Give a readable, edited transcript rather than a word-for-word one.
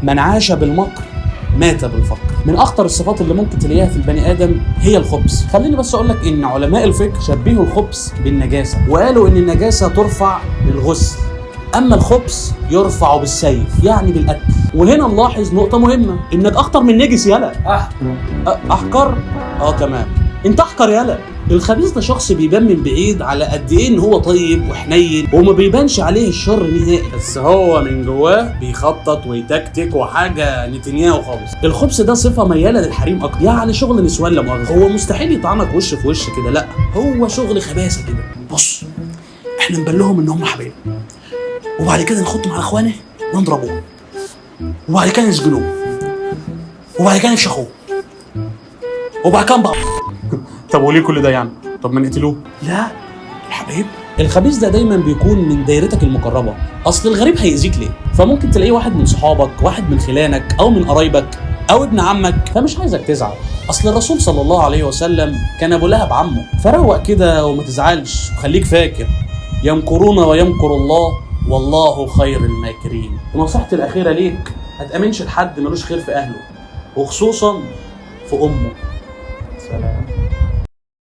من عاش بالمكر مات بالفقر. من اخطر الصفات اللي ممكن تلاقيها في البني ادم هي الخبث. خليني بس اقول لك ان علماء الفقه شبهوا الخبث بالنجاسة، وقالوا ان النجاسة ترفع بالغسل، اما الخبث يرفع بالسيف، يعني بالقتل. وهنا نلاحظ نقطة مهمة، انك اخطر من نجس يلا. احقر؟ تمام، انت احقر يلا. الخبيث ده شخص بيبان من بعيد على قد ايه ان هو طيب وحنين وما بيبانش عليه الشر نهائي، بس هو من جواه بيخطط ويتكتك وحاجه نتنياهو خالص. الخبث ده صفة مياله للحريم اكتر، يعني شغل نسوان لا مؤاخذة. هو مستحيل يطعنك وش في وش كده، لا هو شغل خباثه كده. بص، احنا نبلهم ان هم حبايب، وبعد كده نخطهم على اخوانه ونضربوه، وبعد كده نسجنوه، وبعد كده نفشخوه، وبعد كده نبقى. طب وليه كل ده يعني؟ طب ما نقتلوه؟ لا الحبايب. الخبيث ده دايما بيكون من دايرتك المقربة، اصل الغريب هيأذيك ليه؟ فممكن تلاقيه واحد من صحابك، واحد من خلانك، او من قرايبك، او ابن عمك. فمش عايزك تزعل، اصل الرسول صلى الله عليه وسلم كان ابو لهب عمه. فروق كده وما تزعلش، وخليك فاكر يمكرون ويمكر الله والله خير الماكرين. ونصيحتي الاخيرة ليك، ما تامنش لحد ملوش خير في اهله، وخصوصا في امه.